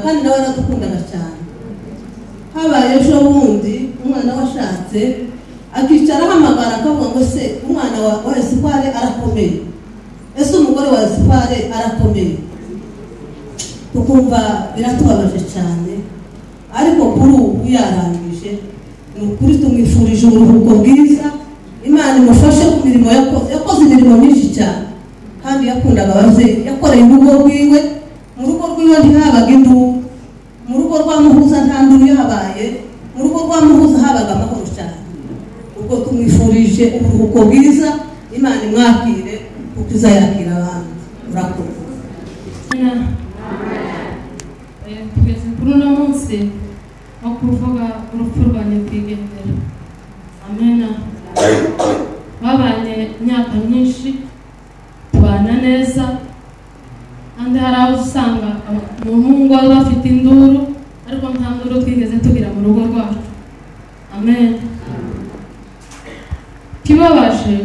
Kandi nawe aradukundaga cyane. Habaye ejo bundi umwana washatse akicara ahamagara akavuga ngo se umwana wa Espoir arakomeye, ese umugore wa Espoir arakomeye. Tukumva biratubabaje cyane, ariko kuri ubu yarangije. Ni ukuri tumwifurije uburuhuko bwiza. Imana imufashe ku mirimo yakoze. Yakoze imirimo myinshi cyane kandi yakundaga ababyeyi. Yakoreye urugo rwiwe, mu rugo rwiwe ntihabaga induru, mu rugo rwa Muhuza nta nduru yahabaye, mu rugo rwa Muhuza habaga amahoro cyane. Ubwo tumwifurije uburuhuko bwiza, Imana imwakire kuko izayakira abandi. Urakoze. Tugeze kuri uno munsi wo kuvuga urupfu rwa nyakwigendera. Amena. Babanye imyaka myinshi, tubana neza, kandi hari aho usanga umuhungu wari bafite induru, ariko nta nduru twigeze tugira mu rugo rwacu. Amen. Kibabaje,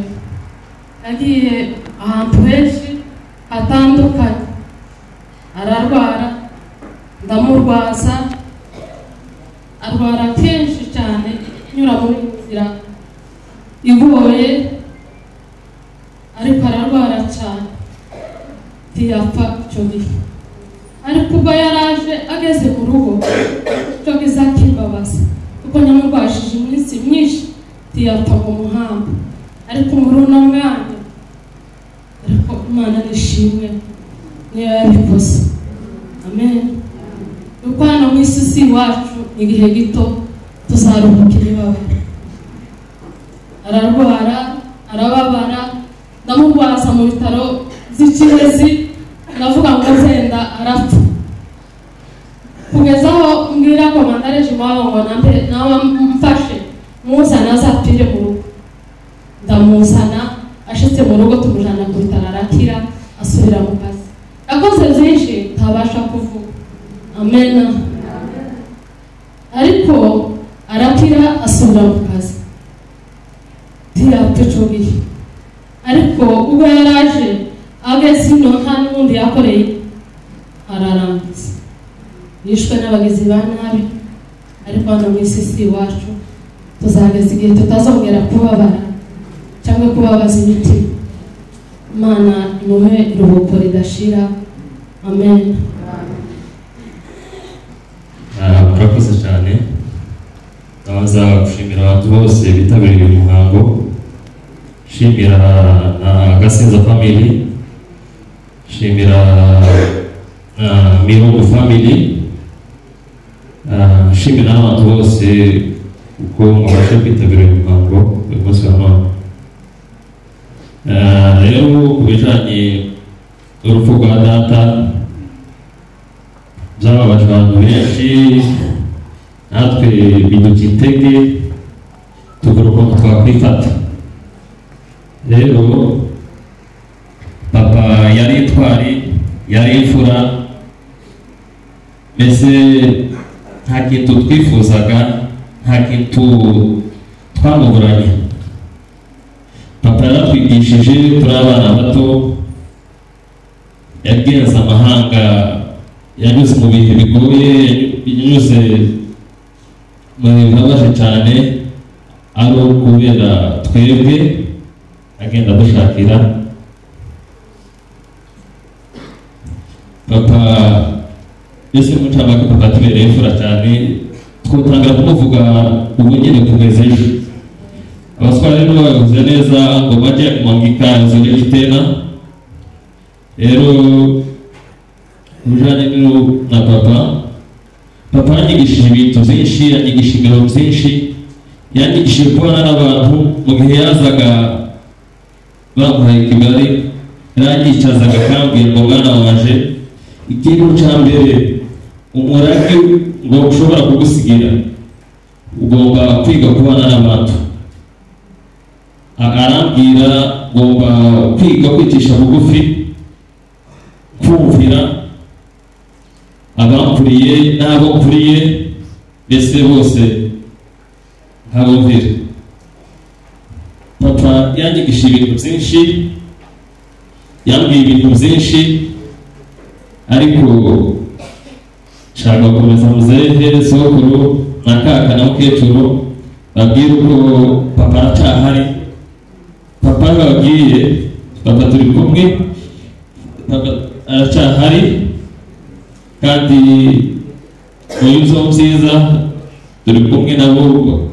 yagiye ahantu henshi hatandukanye, ararwara, ndamurwaza, arwara kenshi cyane, anyura muri nzira igoye, ariko ararwara cyane ntiyapfa icyo gihe. Ariko ubwo yaraje ageze mu rugo, icyo gihe akimbabaza kuko nyamurwashije iminsi myinshi ntiyapfa ngo muhamba. Ariko muri uno mwanya, ariko Imana nishimwe niyo yabikoze. Amen. Kuko hano mu isi si iwacu, igihe gito tuzaruhuka imibabaro. Ararwara, arababara, ndamurwaza mu bitaro by'Ikirezi, ndavuga ngo zenda arapfa. Kugeza aho mbwira komanda wabo ngo nawe mfashe muzana azapfire mu rugo. Ndamuzana, ashitse mu rugo tumujana ku bitaro, arakira, asubira mu kazi. Yakoze byinshi ntabasha kuvuga. Amena. Ariko arakira, asubira mu kazi, ntiyapfa ico gihe. Ariko ubwo yaraje ageze ino nta n'ubundi yakoreye, ararangiza. Yishwe n'abagizi ba nabi, ariko hano mu isi si iwacu, tuzageza igihe tutazongera kubabara cyangwa kubabaza imitima. Imana imuhe iruhuko ridashira. Amen. Murakoze cyane. Ndabanza gushimira abantu bose bitabiriye uyu muhango, nshimira na Gasinza family, nshimira na Mirongo family, nshimira n'abantu bose uko mwabasha kwitabira uyu muhango uyu munsi wa none. Rero ku bijanye n'urupfu rwa data, byababaje abantu benshi, natwe biduca intege, tugura ukuntu twakwifata. Rero papa yari intwari, yari imfura, mbese nta kintu twifuzaga, nta kintu twamuburanye. Papa yaratwigishije turi abana bato, yagenze amahanga, yanyuze mu bihe bigoye, yanyuze mu bihe bibabaje cyane, ari ukubera twebwe agenda adushakira. Papa mbese mu ncamake, papa atubereye imfura cyane, twotangira kumuvuga ubu nyine kugeza ejo. Abaswahili rero babivuze neza ngo maji yakimwagika hayazoleki tena. Rero ubujanye na papa, papa yanyigishije ibintu byinshi, yanyigishije ibintu byinshi, yanyigishije kubana n'abantu. Mu gihe yazaga bamuhaye Kigali, yaranyicazaga akambwira ngo mwana wanje, ikintu cya mbere umurage ngo ushobora kugusigira, ugomba kwiga kubana n'abantu. Arambwira ngomba kwiga kwicisha bugufi, kumvira abankuriye n'abo nkuriye, mbese bose nkabumvira. Papa yanyigishije ibintu byinshi, yambwiye ibintu byinshi, ariko nshaka kaka na mukecuru babwire uko papa aracyahari. Papa babwiye papa turi kumwe, papa aracyahari kandi mu nziza turi kumwe nabo,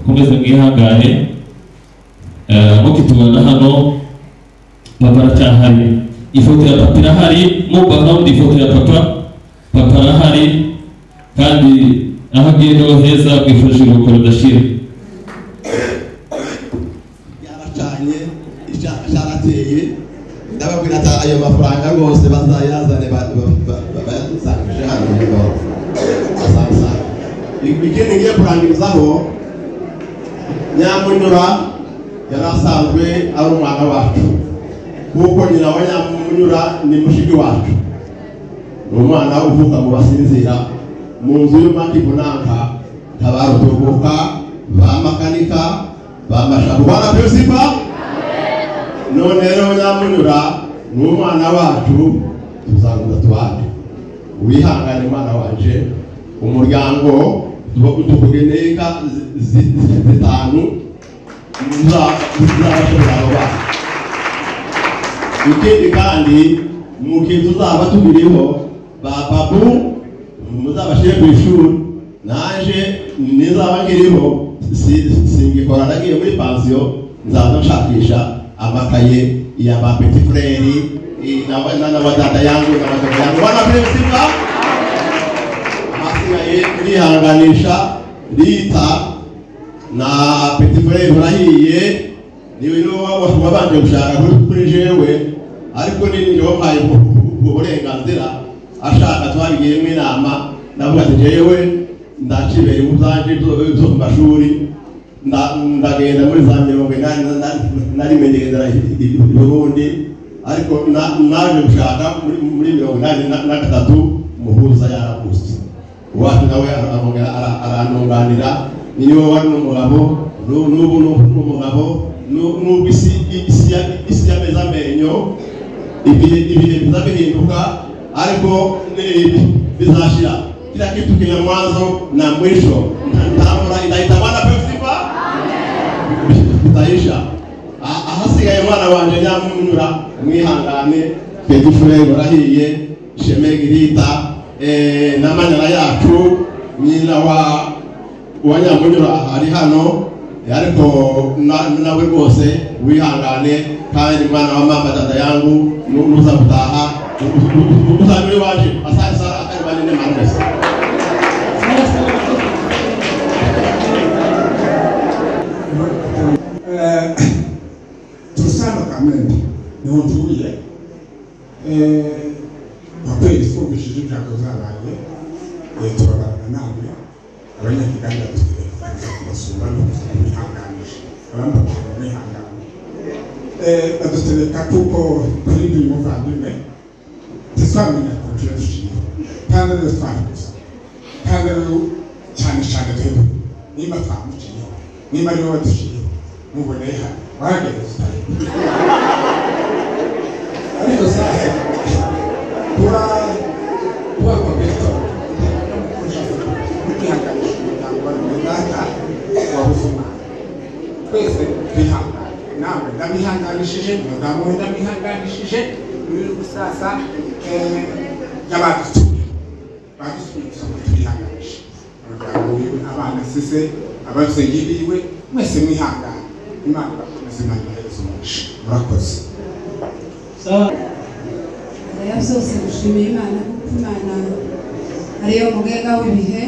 komeze mwihangane. Mukitubona hano papa aracyahari, ifoto ya papa irahari, mu background ifoto ya papa, papa arahari kandi aho agiye niho heza, mwifashishije iruhuko ridashira. Yaracanye cyarateye, ndababwira ati ayo mafaranga rwose bazayazane bayasangije hano. Ikindi ngiye kurangirizaho, Nyamunyura yari asanzwe ari umwana wacu, kuko nyina wa Nyamunyura ni mushiki wacu, ni umwana uvuka mu basinzira mu nzu y'umakibunanka tabarutubuka ba makanika ba mashabu principal. None rero Nyamunyura ni umwana wacu, tuzaguza tubane. Wihangane mwana wanje, umuryango tukugeneye inka zitanu muzabashobora abo bana. Ikindi kandi mu gihe tuzaba tubiriho ba babu muzabashyire ku ishuri, naje nizaba nkiriho singikora nagiye muri pansiyo, nzaza nshakisha amakaye ya ba petit frere na data yangu na batoto yangu. Bwana principal, hasigaye kurihanganisha Rita na petit frere urahiye, niwe wabanje gushaka kuri jewe, ariko ni wampaye ubwo burenganzira ashaka twabigiyemo inama, ndavuga ati jewe ndacibeye mu byanje byo mu mashuri, ndagenda muri za 81 narimenyereza i Burundi, ariko naje gushaka muri 83 muhuza yaravutse uwacu nawe aranunganira, niyo wari n'umugabo n'ubu n'umugabo n'ubwo isi yameze amenyo, ibihe biza bihinduka ariko bizashira. Kila kitu kina mwanzo na mwisho. Ntamura inaita Bwana principal bitaisha. Ahasigaye mwana wanje Nyamunyura mwihangane, petit frere urahiye, Shemegirita na manyana yacu nyina wa Nyamunyura ari hano, ariko nawe rwose wihangane, kandi mwana wa mama dada yangu nuza gutaha uzabiri waje. Asante sana akari banene marwese. Tusano Kamende niho ntuye, kwa kweli twumvishije ibyago zabaye, turabarana namwe abanyakigali badutegereza kubasura no kubihanganisha, abandi bakabihangana badutereka kuko kuri uyu muvandimwe ntitwamenya kunjira duciye, kandi ariyo twabiguze, kandi ariyo cyane cyane twebwe nimba twamuciyeho, nimba ariwe waduciyeho muboneye hano wahageze tutari. Ariko sasa kuba kwa Kristo kwihanganisha umuryango wa data wabuze umwana, twese twihangane. Nawe ndabihanganishije, umudamu we ndabihanganishije, muri gusasa y'abadutuye badutuye gusa ngo twihanganishe umuryango wiwe, abana size, ababyeyi biwe, mwese mwihangane. Imana ibakomeze, Imana ibahereze umugisha. Murakoze. Ya byose gushimira Imana, kuko Imana ariyo mugenga w'ibihe,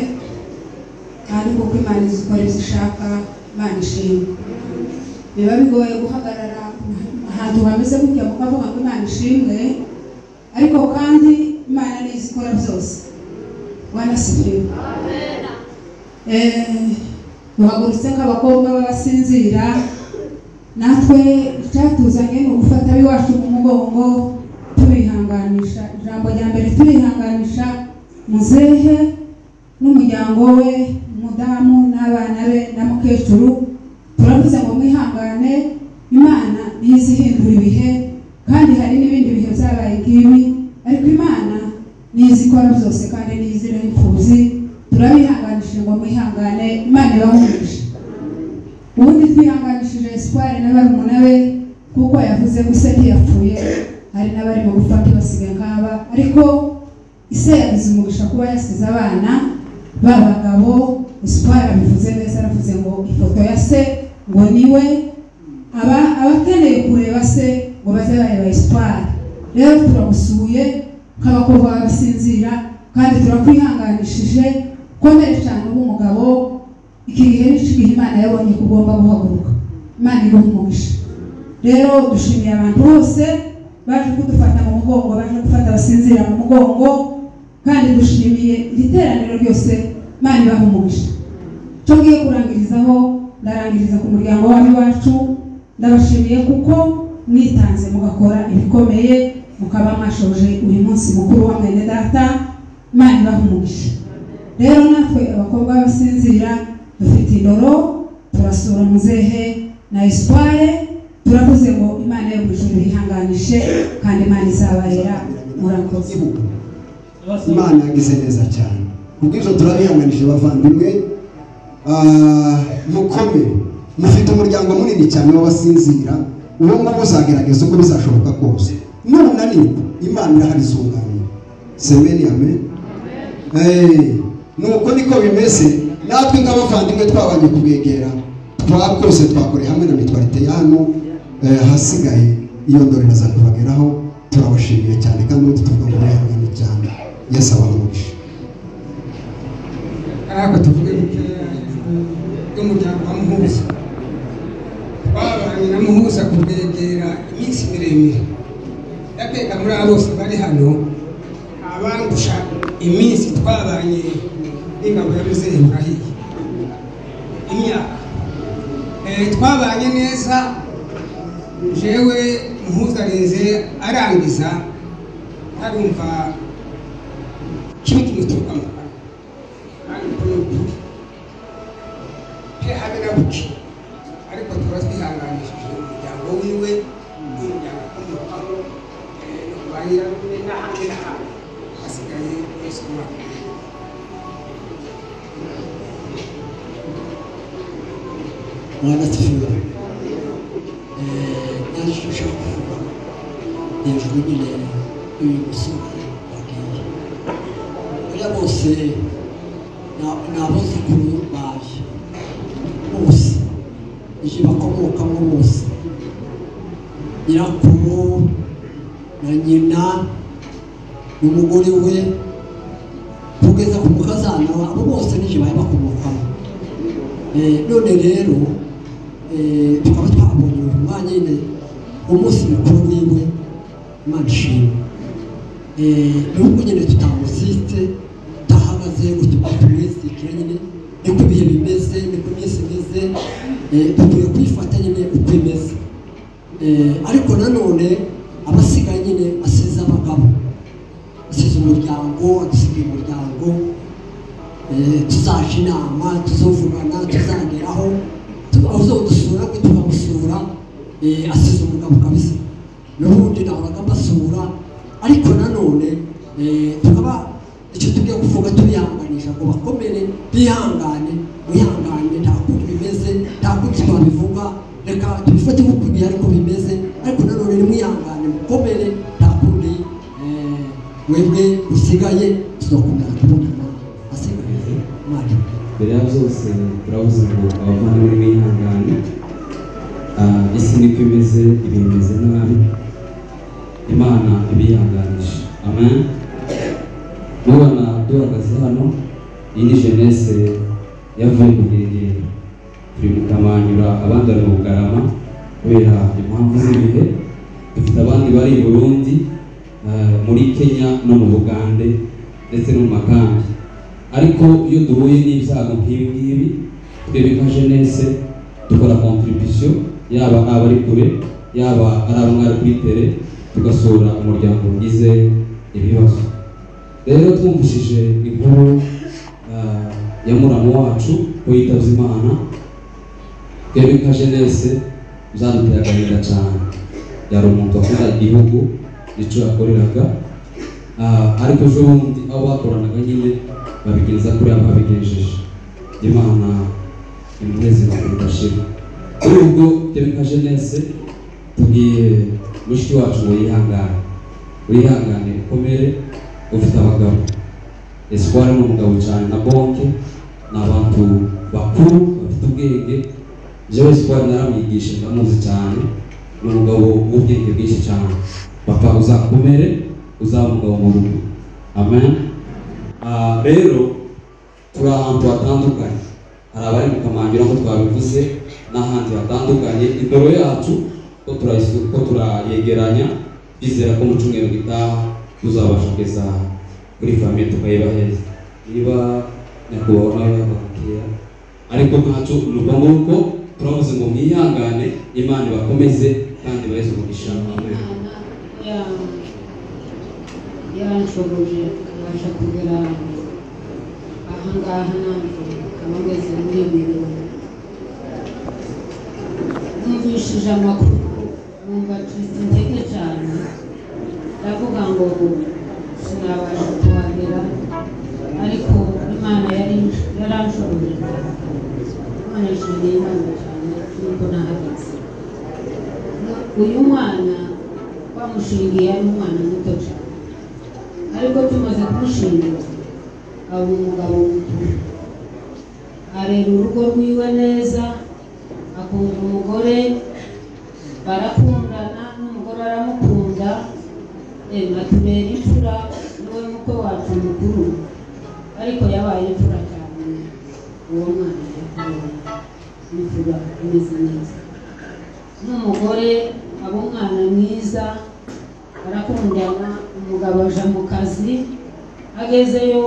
kandi kuko Imana izikora ibyo ishaka, Imana ishimwe. Biba bigoye guhagarara ahantu hameze gutya mukavuga ngo Imana ishimwe, ariko kandi Imana niyo izikora byose. Bwana asifiwe. Duhagurutse nk'abakobwa b'abasinzira, natwe icyatuzanye ni ugufata ab'iwacu mu mugongo tubihanganisha. Ijambo rya mbere turihanganisha muzehe n'umuryango we, umudamu n'abana be na mukecuru. Turavuze ngo mwihangane, Imana niyo izihindura ibihe, kandi hari n'ibindi bihe byabaye nk'ibi, ariko Imana niyo izikora byose kandi niyo izira imfubyi. Turabihanganisha Twihanganishije ngo mwihangane, Imana ibahumurishe. Ubundi twihanganishije Espoir na barumuna be, kuko yavuze ngo ise ntiyapfuye, hari n'abari mu gufata basigaye nk'aba, ariko ise yagize umugisha kuba yasize abana b'abagabo. Espoir abivuze neza, aravuze ngo ifoto ya se ngo niwe abakeneye kureba se ngo baze bareba Espoir. Rero turagusuye nk'abakobwa basinzira kandi turakwihanganishije, komere cyane uba umugabo. Iki gihe ni igihe Imana yabonye ko ugomba guhaguruka. Imana iguhe umugisha. Rero dushimiye abantu bose baje kudufata mu mugongo, baje gufata abasinzira mu mugongo, kandi dushimiye iri teraniro ryose. Imana ibahe umugisha. Icyo ngiye kurangirizaho, ndarangiriza ku muryango w'iwacu. Ndabashimiye kuko mwitanze mugakora ibikomeye, mukaba mwashoje uyu munsi mukuru wa mwene data. Imana ibahe umugisha. Rero natwe abakobwa basinzira dufite indoro, turasura muzehe na Espoir, turavuze ngo Imana yo mu ijuru ihanganishe kandi Imana izabarera. Murakoze. Imana yagize neza cyane. Kubw'ibyo turabihanganije bavandimwe, mukome, mufite umuryango munini cyane w'abasinzira. Uwo nguwo uzagerageza uko bizashoboka kose, nunanirwa Imana irahari izunganira. Semeni amen. Nuko niko bimeze. Natwe nk'abavandimwe twabanye kubegera, twakoze twakoreye hamwe na mitwarite ya hano. Hasigaye iyo ndoro iraza kubageraho. Turabashimiye cyane kandi ubundi tuvuga ngo mwihangane cyane. Yesu abahe umugisha. Ariko tuvuge bukeya y'umuryango wa Muhuza. Twabanye na Muhuza kubegera iminsi miremire. Ndakeka muri abo bose bari hano abandusha iminsi twabanye n'ingabo ya Muzehe Burahiye, imyaka twabanye neza. Jewe Muhuza arinze arangiza arumva kibi kimuturuka mu kanwa, kandi uko ni ukuri pe, habe na buke. Ariko tuba twihanganishije umuryango wiwe n'umuryango akomokamo, no ku ba nyirarume n'ahandi n'ahandi. Hasigaye Yesu umwaka. Bwana asifiwe. Naje icyo nshaka kuvuga hejuru nyine y'uyu musore wagiye. Buriya bose ni abuzukuru baje bose, ije bakomokamo bose, nyirakuru na nyina n'umugore we kugeza ku mukazana, abo bose nije bari bakomokamo. None rero tukaba twabonye uyu mwanya nyine umunsi mukuru wiwe. Imana ishimwe. Nubwo nyine tutamusitse, tutahagaze ngo tumwisikire nyine, niko ibihe bimeze, niko iminsi imeze, dukwiye kwifata nyine uko imeze. Ariko nanone abasigaye nyine asize abagabo, asize umuryango, adusigaye umuryango. Tuzaje inama, tuzovugana, tuzageraho uzodusura tukamusura. Asize umugabo kabisa, n'ubundi nahoraga mbasura. Ariko nanone tukaba icyo tugiye kuvuga tubihanganisha ngo bakomere, bihangane, wihangane, nta kundi bimeze, nta kundi twabivuga, reka tubifate nk'uko ibihe ariko bimeze. Ariko nanone nimwihangane, mukomere, nta kundi mwebwe usigaye tuzakomeza kubonana. Asigaye Imana. Mbere ya byose turavuze ngo abavandimwe mwihangane, isi niko imeze, ibintu bimeze nabi, Imana ibihanganisha. Amen. Mubona duhagaze hano, iyi ni jeunesse yavuye mu Bwegera, turi mu Kamanyura, abandi bari mu Bugarama kubera impamvu z'ibihe. Dufite abandi bari i Burundi, muri Kenya no mu Bugande ndetse no mu makambi. Ariko iyo duhuye n'ibyago nk'ibi ngibi, twebwe nka jeunesse dukora contribution, yaba abari kure, yaba ari abo mwari kuri tere, tugasura umuryango ugize ibibazo. Rero twumvishije inkuru ya muramu wacu ko yitavye Imana, twebwe nka jeunesse byaduteye agahinda cyane. Yari umuntu wakunda igihugu, nicyo yakoreraga, ariko ejo bundi abo bakoranaga nyine babigenza kuri abo babigejeje. Imana imuheze bakudashira. Kuri ubwo twebwe nka jeunesse tubwiye mushiki wacu ngo yihangane, wihangane ukomere, ufite abagabo. Espoir ni umugabo cyane na Bonke ni abantu bakuru bafite ubwenge. Jewe Espoir naramwigisha ndamuzi cyane, ni umugabo w'ubwenge bwinshi cyane. Papa uzakomere, uzaba umugabo mu rugo. Amen. Rero turi ahantu hatandukanye, hari abari mu Kamangira nk'uko twabivuze n'ahandi hatandukanye. Indoro yacu ko turayegeranya, bizera ko mu cyumweru gitaha tuzabasha kugeza kuri famiye tukayibaheza. Niba nyakubahwa nawe yabakeya, ariko ntacyo ni uko nguko turavuze ngo mwihangane, Imana ibakomeze kandi ibaheze umugisha. Amen. Yanshoboje kubasha kugera ahangaha nanjye nkaba ngeze muri ibi birori. Numvishije amakuru numva ncitse intege cyane, ndavuga ngo sinabasha kuhagera, ariko Imana yaranshoboje. Imana ishimiye Imana cyane nuko nahageze. Uyu mwana bamushingiye ari umwana muto cyane, ariko tumaze kumushingira aba umugabo mukuru, arera urugo rwiwe neza, akunda umugore, barakundana n'umugore aramukunda, atubera imfura, niwe mukwe wacu mukuru, ariko yabaye imfura cyane. Uwo mwana yakuwe imfura imeze neza, n'umugore aba umwana mwiza, barakundana. Umugabo aja mu kazi, agezeyo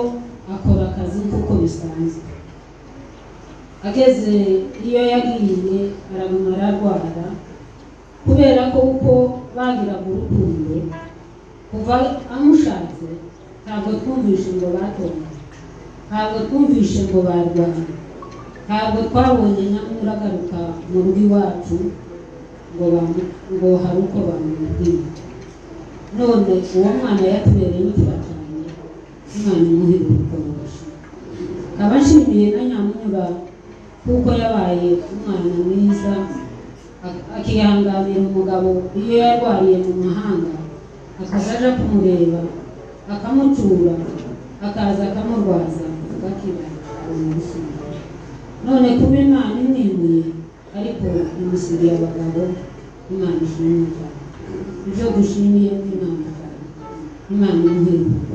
akora akazi nk'uko bisanzwe. Ageze iyo yagiye araguma ararwara, kubera ko uko bagiraga urukundo kuva amushatse ntabwo twumvishe ngo batongana, ntabwo twumvishe ngo barwana, ntabwo twabonye Nyamwura agaruka mu rugo iwacu ngo hari uko bamubwiye. None uwo mwana yatubereye imfura cyane, Imana imuhe iruhuko. Nkaba nshimiye na Nyamwura kuko yabaye umwana mwiza, akihanganira umugabo iyo yarwariye mu mahanga, akaza aja kumureba, akamucura, akaza akamurwaza, agakira abona ubuzima. None kuba Imana imwimuye ariko imusigiye abagabo, Imana ishimwe cyane. Ibyo dushimiye Imana cyane, Imana imuhe iruhuko.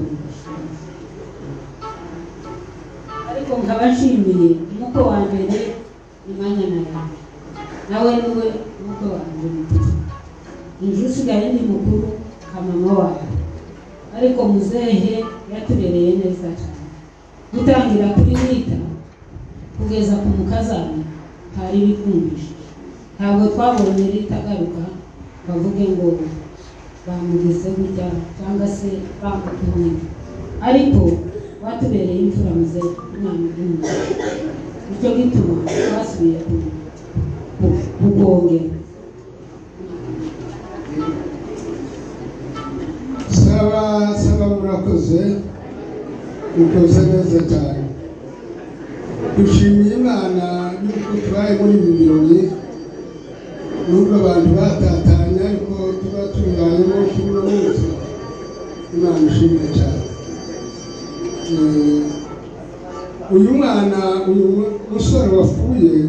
Ariko nkaba nshimiye umukwe wa mbere Imana yanjye, nawe niwe umukwe wanjye mukuru, inzu usigaye ni mukuru nka mama wawe, ariko muzehe yatubereye neza cyane. Gutangira kuri Rita kugeza ku mukazana hari bikumvishe, ntabwo twabonye Rita agaruka bavuge ngo bamugize gutya cyangwa se bamutumye, ariko watubereye imfura muzehe, Imana imuhe. Nicyo gituma twasubiye kukongera. Saba saba, murakoze, mukoze neza cyane. Dushimiye Imana yuko tubaye muri ibi birori, nubwo abantu batatanye ariko tuba tubibayemo kuri uno munsi. Imana ishimwe cyane. Uyu mwana, uyu musore wapfuye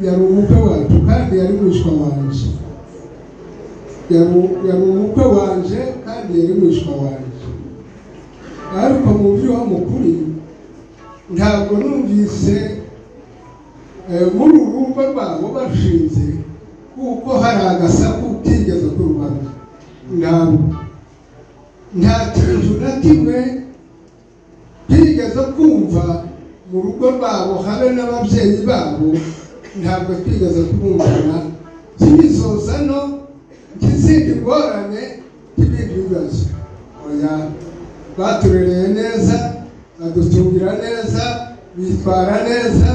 yari umukwe wacu kandi yari mwishwa wanje, yari umukwe wanje kandi yari mwishwa wanje. Ariko mu buryo mukuri ntabwo numvise muri uru rugo rwabo bashinze kuko hari agasaku kigeze kurubana. Ntabwo nta kintu na kimwe twigeze kumva mu rugo rwabo habe n'ababyeyi babo, ntabwo twigeze kubumvana kimizozano nk'izindi ngorane nk'ibindi bibazo. Oya, baturereye neza, badutungira neza, bitwara neza,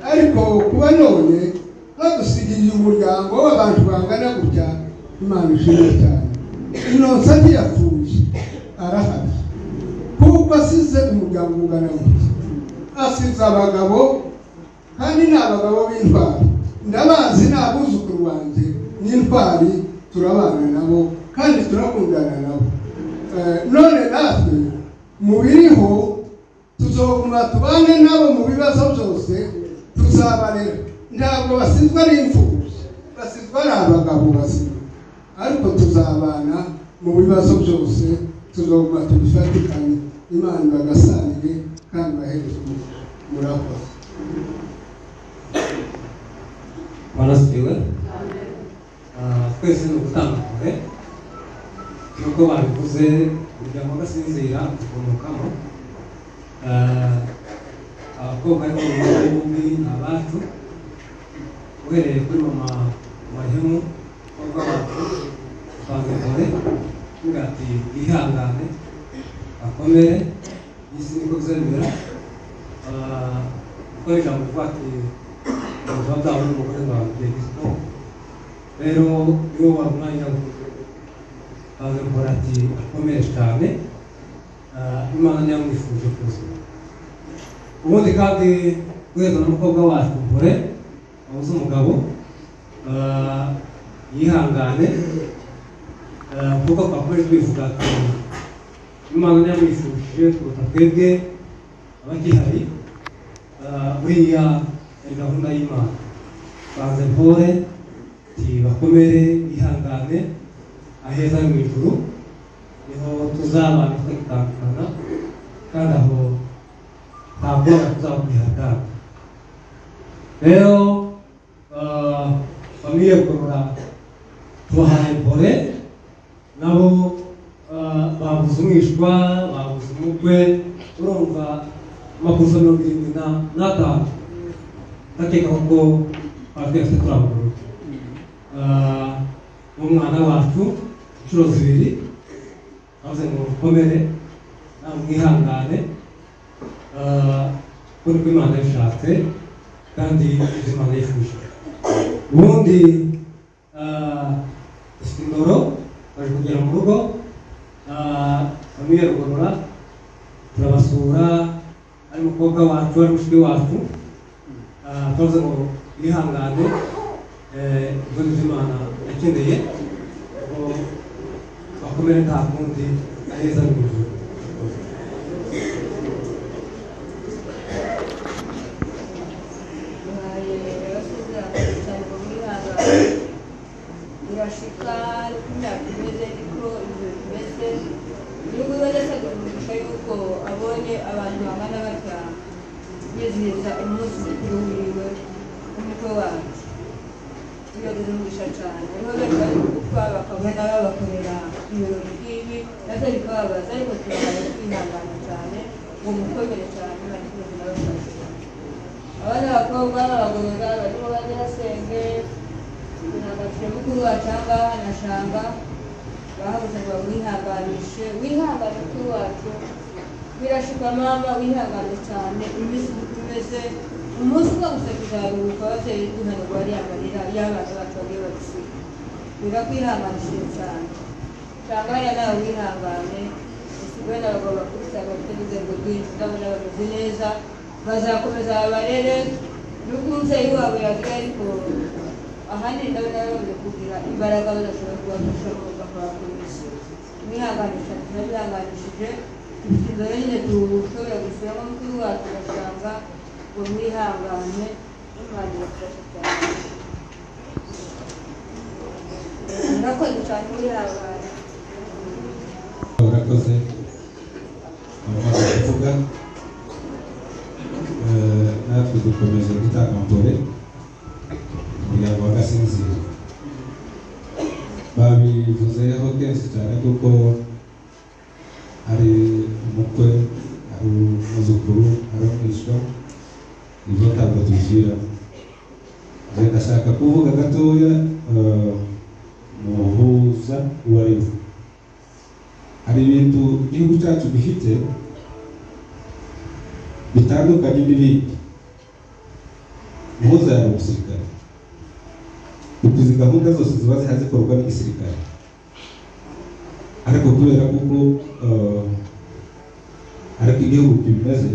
ariko kuba none badusigiye umuryango w'abantu bangana gutya, Imana ishimwe cyane. Innocent ntiyapfuye, arahari kuko asize umuryango ungana gutya. Asize abagabo kandi ni abagabo b'intwari, ndabazi ni abuzukuru banjye n'intwari, turabana nabo kandi turakundana nabo. None natwe mu biriho tuzoguma tubane nabo mu bibazo byose, tuzabarera. Ntabwo basizwa ari imfubyi, basizwa ari abagabo bazima, ariko tuzabana mu bibazo byose, tuzoguma tubifatikanye. Imana ibagasanire kandi bahereze umugisha. Murakoze. Bwana asifiwe. Twese ni ugutanga kure nk'uko babivuze, umuryango udasinzira ukomokamo abakobwa ariko bombi ni abacu, uhereye kuri mama Mahemu umukobwa wacu utanze kure uvuga ati bihangane akomere isi niko bizabimera. Kuko ijambo rivuga ati ubuzima bwabo n'umugore bwawe igihe gito, rero niwo wari umwanya we ati akomere cyane, Imana ntiyamwifuje kuza. Ubundi kandi guheza n'umukobwa wacu Mpore wabuze umugabo, yihangane kuko twakomeje twivuga ati Imana ntiyamwifuje kuruta twebwe abagihari. Buriya yari gahunda y'Imana. Banze Mpore bakomere bihangane, aheza mu ijuru niho tuzabana twitandukana, kandi aho ntabwo tuzaba twihatana. Rero famiye Gorora tubahaye Mpore, nabo babuze umwishwa, babuze umukwe, urumva amakuza 75 ndakeka ko twese turabuguru umwana wacu inshuro zibiri avuze ngo mukomere nawe mwihangane, kuko niko Imana yabishatse kandi ibyo Imana yifuje. Ubundi dufite indoro baje kugera mu rugo, famiye Rugorora turabasura, ari umukobwa wacu ari mushiki wacu, turavuze ngo bihangane, ibyo nibyo Imana yakeneye ngo bakomere, nta kundi aheza mu ijuru. Birashika imyaka imeze niko ibyo bimeze, igihugu bazasaga umugisha yuko abonye abantu bangana batya bizihiza umunsi mukuru wiwe w'umukwe wacu. Tuyagize umugisha cyane, hariho benshi bari gupfa bakabona babakorera ibirori nk'ibi nabyo bikababaza, ariko turabaye twihangana cyane ngo mukomere cyane bari kumwe n'abafashe. Abana b'abakobwa b'abagorora barimo banyirasenge nagafite mukuru wacu aha ngaha na Shanga, bahagurutse ngo bamwihanganishe. Wihangane mukuru wacu, birashika mama, wihangane cyane, iminsi uko imeze, umunsi umwe gusa tuzaruhuka ababyeyi duhanagura ariya marira y'abana bacu bagiye badusiga. Birakwihanganishije cyane. Shanga hariya nawe wihangane, usigaye n'abagabo bakuru usanga bafite n'urwego rwinshi, ndabona bameze neza, bazakomeza babarere nubwo umubyeyi wabo yagiye, ariko ahanini ndabona bamaze kugira imbaraga badashobora kubafasha bakabakomeza. Mwihanganisha, turabihanganishije, dufite inzara nyine dushobora gusubiramo mukuru wacu ugasanga ngo mwihangane, Imana irafasha cyane. Murakoze cyane, mwihangane. Murakoze, abamaze kuvuga natwe dukomeje gutanga mpore umuryango wa Gasinzira. Babivuzeho kenshi cyane kuko hari umukwe, hari umwuzukuru, hari umwishywa, ibyo ntabwo tubishyira. Ndashaka kuvuga gatoya muhuza uwo ari we. Hari ibintu igihugu cyacu gifite bitandukanye n'ibindi. Muhuza yari umusirikare, kuko izi gahunda zose ziba zihari zikorwa n'igisirikare, ariko kubera kuko ariko igihugu kimeze,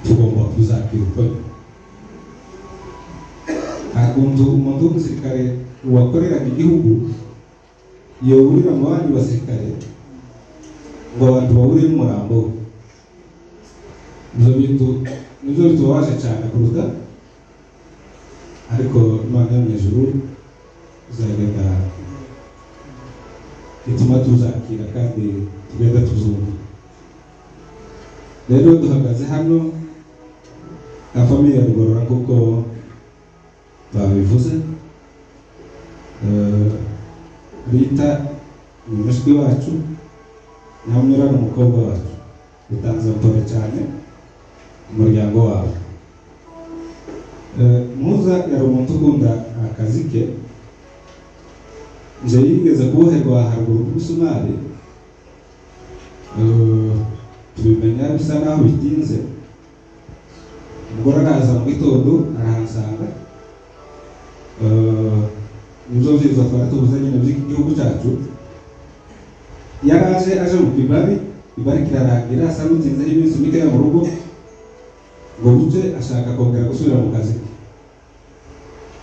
Tugomba kuzakira uko ntabwo umuntu w'umusirikare wakoreraga igihugu yoburira mu bandi basirikare ngo abantu bahure n'umurambo we. Ibyo bintu nibyo bitubabaje cyane kuruta, ariko Imana yo mu ijuru izagenda ituma tuzakira kandi tugenda tuzumva. Rero duhagaze hano nka famiye ya Rugorora nk'uko babivuze, Rita ni mushiki wacu, Nyamwira ni umukobwa wacu, utanze mpore cyane umuryango wawe. Muza yari umuntu ukunda akazi ke. Nje yigeze kuboherwa haruguru ku misumari, tubimenya bisa naho bitinze. Umugore araza mu gitondo arahansanga. Nibyo byiza twari tubuze nyine by'igihugu cyacu. Yaraje aje mu kibari, kibari kirarangira asa n'utinzeho iminsi mikeya mu rugo, ngo buce ashaka kongera gusubira mu kazi ke.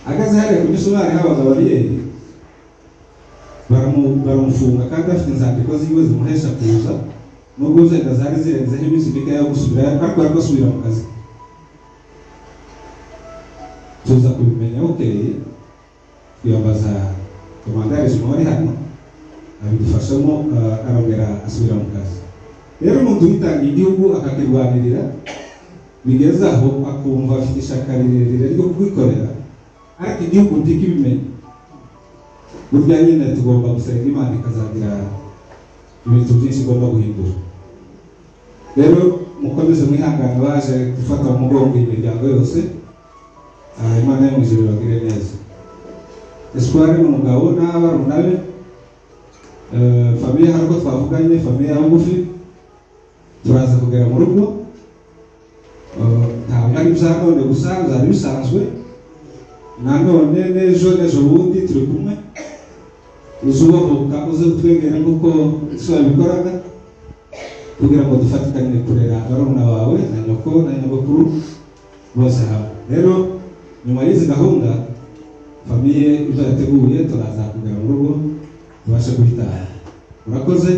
Ageze hariya ku misumari habaga bariyeri, baramufunga kandi afite inzandiko ziwe zimuhesha kuza, nubwo zenda zari zirenzeho iminsi mikeya yo gusubirayo, ariko ariko asubira mu kazi ke. Tuza kubimenya bukeye, twiyambaza komandari wari hano abidufashamo, arongera asubira mu kazi. Rero umuntu witangiye igihugu akakirwanirira bigeze aho akumva afite ishyaka rirerire ryo kubikorera, ariko igihugu ntikibimenye. Burya nyine tugomba gusenga Imana ikazagira ibintu byinshi igomba guhindura. Rero mukomeze mwihangane, baje gufata mu mugongo iyi miryango yose. Imana yo mu ijuru ibagire neza. Espoir ni umugabo n'abarumuna be, famiye hari uko twavuganye, famiye ya bugufi, turaza kugera mu rugo. Ntabwo ari ibya none gusa, byari bisanzwe. Nanone n'ejo n'ejo bundi turi kumwe, uzubahuka uze kutwegera nk'uko so yabikoraga, kugira ngo dufatikanye kurera barumuna bawe na nyoko na nyogokuru bose hamwe. Rero nyuma y'izi gahunda famiye ibyo yateguye, turaza kugera mu rugo tubashe guhitana. Murakoze,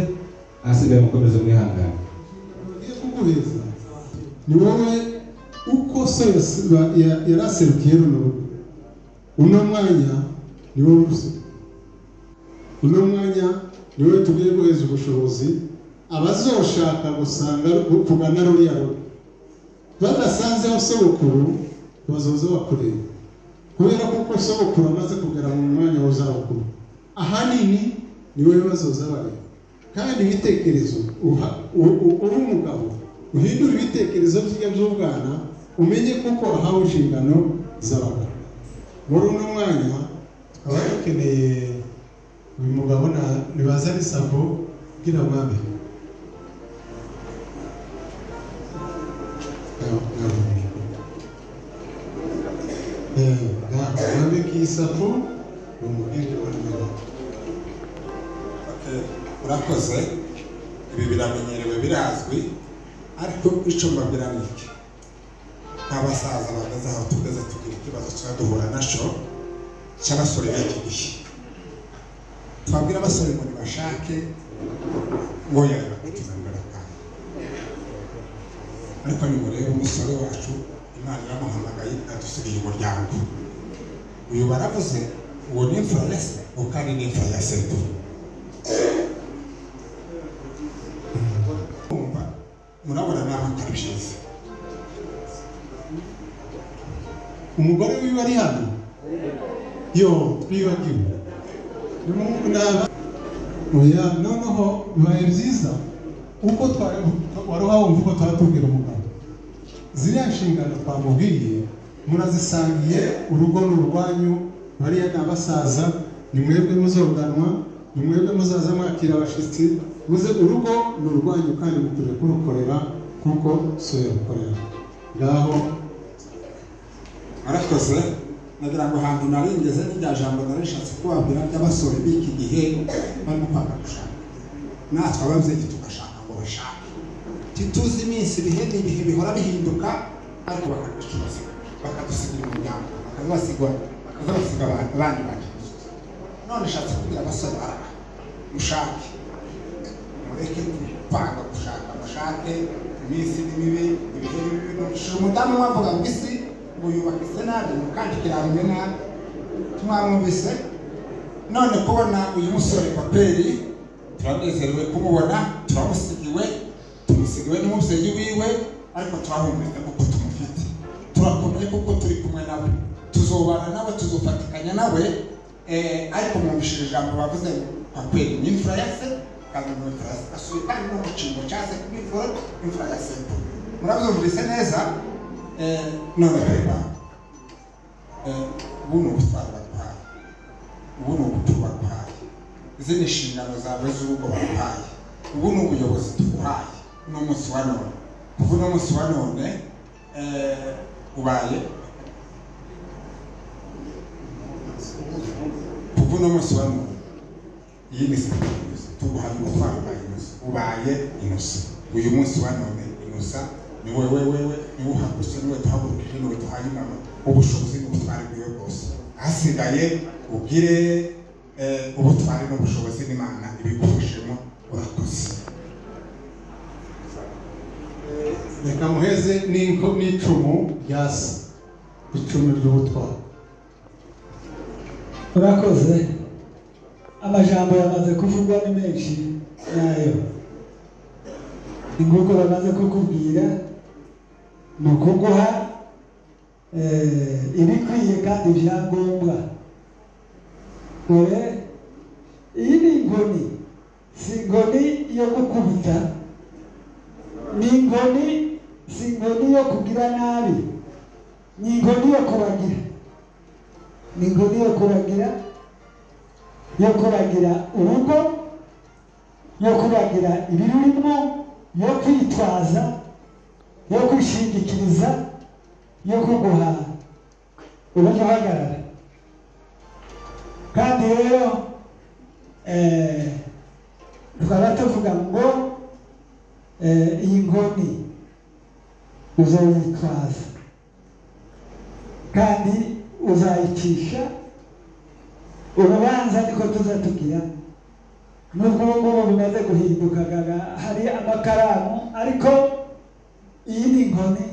ahasigaye mukomeze mwihangane. Kuguheza ni wowe uko so yaraserukiye runo rugo, uno mwanya ni wowe uruserukiye, uno mwanya ni wowe tugiye guheza ubushobozi abazoshaka gusanga kugana ruriya rugo badasanzeho sogokuru bazoza bakureba, kubera ko sogokuru amaze kugera mu mwanya w'izabukuru, ahanini ni wowe bazoza bareba. Kandi ibitekerezo uri umugabo uhindura ibitekerezo by'ubwana, umenye kuko wahawe inshingano z'abagabo. Muri uno mwanya tukaba dukeneye uyu mugabo nibaza n'isabo bwira mwami. Mwami k'isapo umubwire w'umugabo. Urakoze, ibi biramenyerewe birazwi, ariko icyo mbabwira ni iki: nk'abasaza bageze aho tugeze tugira ikibazo tuba duhura nacyo cy'abasore b'iki gihe. Twabwira abasore ngo nibashake ngo yareba kutunanira kandi, ariko nimurebe umusore wacu Imana iramuhamagaye adusigiye umuryango. Uyu baravuze uwo ni imfura ya se, uwo kandi ni imfura ya sekuru. Murabona nawe atari byiza. Umugore wiwe ari hano yo twibagiwe oya, noneho bibaye byiza uko wari wumva uko twatubwira umugabo. Ziriya nshingano twamubwiye murazisangiye, urugo ni urwanyu, bariya ni abasaza, ni mwebwe muzoganwa, ni mwebwe muzaza mwakira abashitsi, muze urugo ni urwanyu kandi mukwiriye kurukorera kuko so yarukorera. Ngaho murakoze. Nagira ngo ahantu naringeze n'irya jambo narishatse kubabwira ry'abasore b'iki gihe barimo kwanga gushaka, natwe ababyeyi tugashaka ngo bashake. Tituzi iminsi, ibihe n'ibihe bihora bihinduka, ariko bakadusiga, bakadusigira umuryango, bakazabasiga abandi bantu. None nshatse kubwira abasore bara mushake, mureke kwanga gushaka, mushake, iminsi ni mibi, ibihe ni bibi. Nshira umudamu umwe avuga ngo isi ngo yubakitse nabi, ngo kandi kirarume nabi, tumwamwumvise. None kubona uyu musore Paperi, turanezerewe kumubona, turamusigiwe, tumusigiwe n'umubyeyi wiwe, ariko turahumuriza kuko tumufite, turakomeye kuko turi kumwe nawe, tuzobana nawe, tuzofatikanya nawe. Ariko mwumvishije ijambo bavuze ngo Paperi ni imfura ya se, kandi ni imfura ya se, asuye kandi no mu cyimbo cya se kuba imfura ya se. Murabyumvise neza? None reba, ubu ni ubutwari baduhaye, ubu ni ubuturo baduhaye, izi ni inshingano zawe z'urugo baduhaye, ubu ni ubuyobozi tuguhaye uno munsi wa none. Kuva uno munsi wa none ubaye, kuva uno munsi wa none iyi ni tuguhaye ubutwari bwa Inosa, ubaye Inosa uyu munsi wa none. Inosa ni wewe, wewe niwe uhagurutse, niwe duhagurukije, niwe duhaye inama, ubushobozi n'ubutwari bwiwe bwose. Ahasigaye ugire ubutwari n'ubushobozi n'Imana ibigufashemo. Urakoze. Reka muheze n'icumu rya se, icumu ry'ubutwari. Urakoze. Amajambo yamaze kuvugwa ni menshi, nayo ni nguko bamaze kukubwira, ni ukuguha ibikwiye kandi ibyangombwa. Dore iyi ni inkoni, si inkoni yo gukubita, ni inkoni, si inkoni yo kugira nabi, ni inkoni yo kuragira, ni inkoni yo kuragira, yo kuragira urugo, yo kuragira ibirurimo, yo kwitwaza, yo kwishingikiriza, yo kuguha uburyo uhagarara. Kandi rero tukaba tuvuga ngo iyi nkoni uzayitwaza kandi uzayicisha urubanza, niko tuzatugira. Nubwo ubu ngubu bimaze guhinduka, hari amakaramu, ariko iyi ni inkoni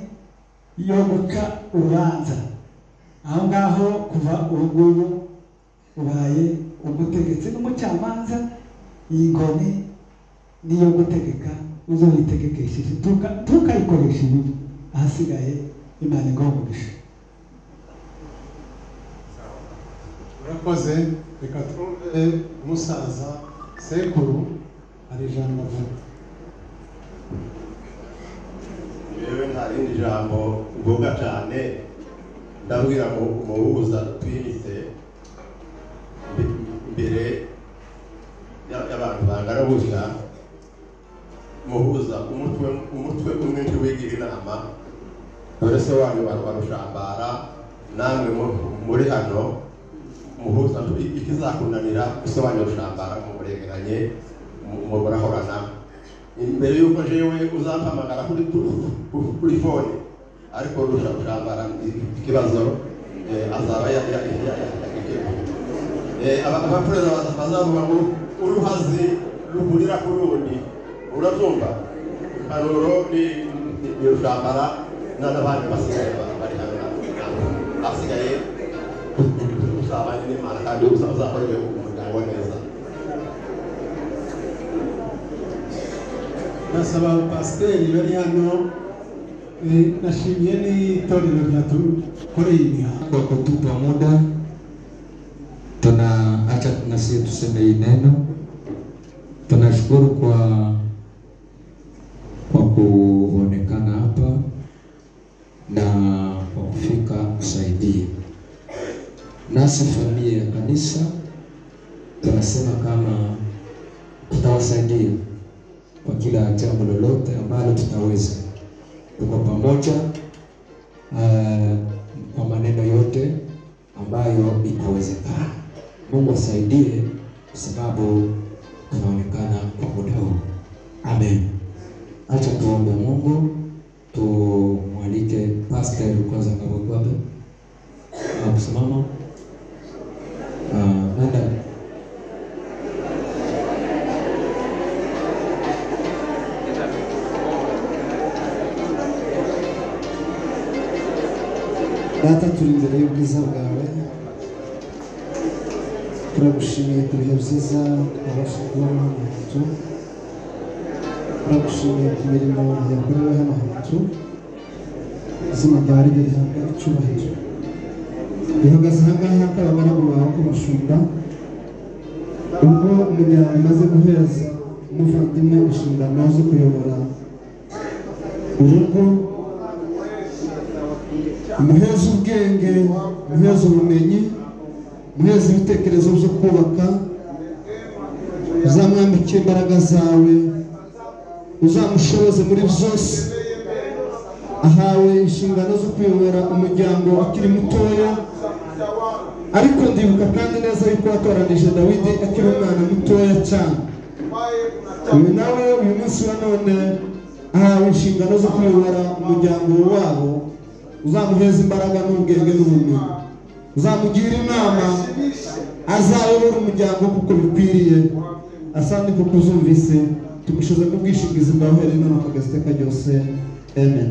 yo guca urubanza. Aho ngaho kuva ubu ngubu ubaye umutegetsi n'umucamanza. Iyi nkoni niyo gutegeka, uzoyitegekesheje, tukayikoresha ibibi. Ahasigaye Imana iguhe umugisha. Urakoze. Reka twumve umusaza sekuru hari ijambo avuga. Yewe nta rindi jambo mvuga cyane, ndabwira umuhuza twimitse imbere y'abantu bangana gutya, muhuza umutwe umwe ntiwigira inama, dore se wanyu barushambara, namwe muri hano muhuza ikizakunanira se wanyu rushambara mumuregeranye, murahorana. Imbere y'uko jewe uzampamagara kuri fone, ariko rushambara ikibazo azaba yagikemuye. Abaperezida bazavuga ngo uruhazi ruhurira ku rundi, urabyumva? Impanuro ni rushambara n'abandi basigaye bari hano, basigaye uzabanye n'Imana kandi uzakorere umuryango neza. Ndasaba pasiteri bari hano, nashimiye n'itorero ryatukoreye imihango. Kwa kutupa muda tunaacha na sisi tuseme hii neno. Tunashukuru kwa kuonekana hapa na kwa kufika kusaidia. Nasi familia ya kanisa tunasema kama tutawasaidia kwa kila jambo lolote ambalo tutaweza. Tuko pamoja kwa maneno yote ambayo itawezekana. Mungu asaidie kwa sababu tunaonekana kwa muda huu. Amen. Acha tuombe Mungu, tumwalike Pastor kwanza Ngabokwabe kusimama. Nenda. Data, turi imbere y'ubwiza bwawe, turagushimiye ku bihe byiza twabasha kubona hano hantu, turagushimiye ku mirimo yakorewe hano hantu. Izina ryawe rijye rihabwa icyubahiro. Duhagaze aha ngaha nk'abagaragu bawe k'abashumba, ubwo umuryango umaze guhereza umuvandimwe inshingano zo kuyobora urugo, umuheza ubwenge, umuheza ubumenyi, umuheza ibitekerezo byo kubaka, uzamwambike imbaraga zawe, uzamushoboze muri byose. Ahawe inshingano zo kuyobora umuryango akiri mutoya, ariko ndibuka kandi neza yuko watoranije Dawidi akiri umwana mutoya cyane. Uyu nawe uyu munsi wa none ahawe inshingano zo kuyobora umuryango wabo, uzamuheza imbaraga n'ubwenge n'ubumenyi, uzamugira inama, azayobora umuryango kuko bikwiriye. Asante kuko uzumvise, tumushize mu bwishingizi bwawe none akageza iteka ryose. Amen.